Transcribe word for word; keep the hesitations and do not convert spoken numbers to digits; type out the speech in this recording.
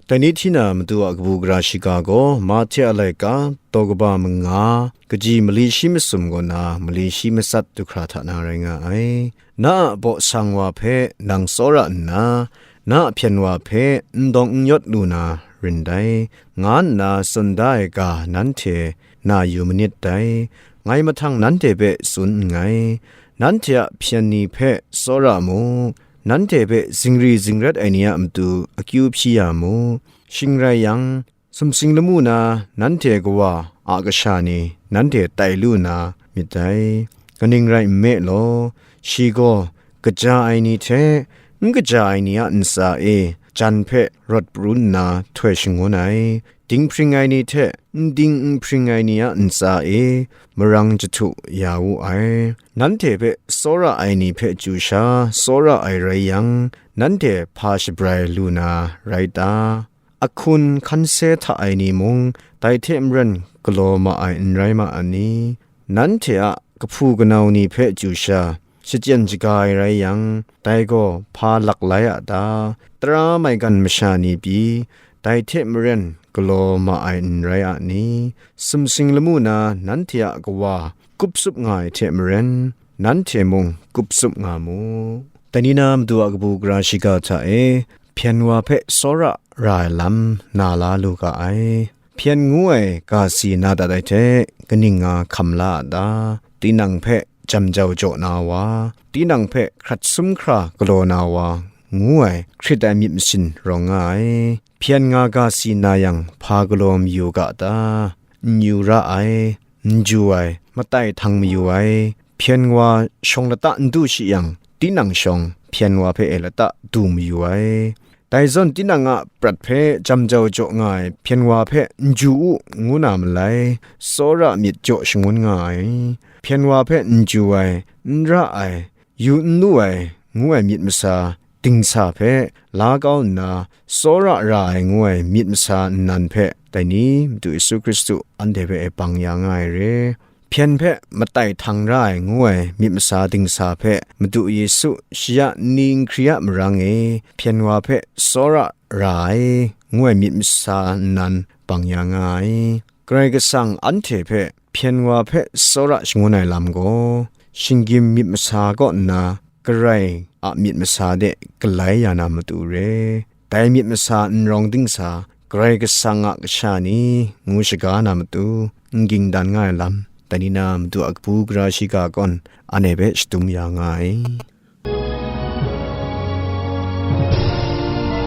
Dai ni hti na matu a kabu gara shiga gaw, Mahte a laika, daw kaba manga, kaji mali shi masum kaw na mali shi matsat du hkra hta na rai nga ai. Na a baw sang wa hpe nang tsawra nna, na a hpyen wa hpe n dawng n yawt lu na rin dai, nga nna tsun da ai ga nanhte na yu manit dai. Ngai mahtang nanhte hpe tsun nngai. Nanhte a hpyen ni hpe tsawra mu, nanhte hpe zingri zingrat ai ni a matu akyu hpyi ya mu. Shing rai yang, sumsing lamu na nanhte Kawa a kasha ni nanhte tai lu na myit dai. Kaning rai nme law, shi gaw kaja ai ni hte n kaja ai ni a ntsa e jan hpe rawt pru nna htoi shangun ai. Dinghpring ai ni hte n ding n hpring ai ni a ntsa e marang jahtu ya wu ai. Nanhte hpe tsawra ai ni hpe chyu sha tsawra ai rai yang, nanhte hpa shabrai lu na rai ta? Ahkun hkan se hta ai ni mung dai hte maren galaw ma ai n rai ma a ni? Nanhte a kahpu kanau ni hpe chyu sha, shachyen shaga ai rai yang, dai gaw hpa lak lai a ta? Tara maigan masha ni pyi, dai hte maren galaw ma ai n rai a ni? Sumsing lamu na nanhte a Kawa kup tsup nga ai hte maren, nanhte mung kup tsup nga mu. Dai ni na matu a kabu gara shiga hta e, hpyen wa hpe tsawra ra ai lam na la lu ga ai. Hpyen ngu ai ga si na dat ai hte, kaning nga hkam la a ta? Tinang hpe jam jau jaw na wa, tinang hpe hkrat sum hkra galaw na wa, ngu ai hkrit ai myit masin rawng nga ai. Hpyen nga ga si na yang, hpa galaw mayu ga ta? N yu ra ai, n ju ai, matai htang mayu ai. Hpyen wa shawng lata n du shi yang, tinang shawng hpyen wa hpe e lata du mayu ai. Dai zawn tinang a prat hpe jam jau jaw nga ai hpyen wa hpe n ju u, ngu na malai, tsawra myit jaw shangun nga ai. Hpyen wa hpe n ju ai, n ra ai, yu n lu ai, ngu ai myit masa dingsa hpe la kau nna, tsawra ra ai ngu ai myit masa nnan hpe, dai ni, Madu Yesu Hkristu anhte hpe e bang ya nga ai re. Hpyen hpe matai htang ra ai ngu ai myit masa dingsa hpe, Madu Yesu shi a nni n hkri a marang e hpyen wa hpe tsawra ra ai ngu ai myit masa nnan bang ya nga ai. Karai Kasang anhte hpe hpyen wa hpe tsawra shangun ai lam gaw, shinggyim myit masa kaw nna Karai a myit masa de galai ya na matu re. Dai myit masa n rawng dingsa, Karai Kasang a kasha ni ngu shaga na matu, n ging dan nga ai lam, dai ni na matu a kabu gara shiga kawn, anhte hpe shadum ya nga ai.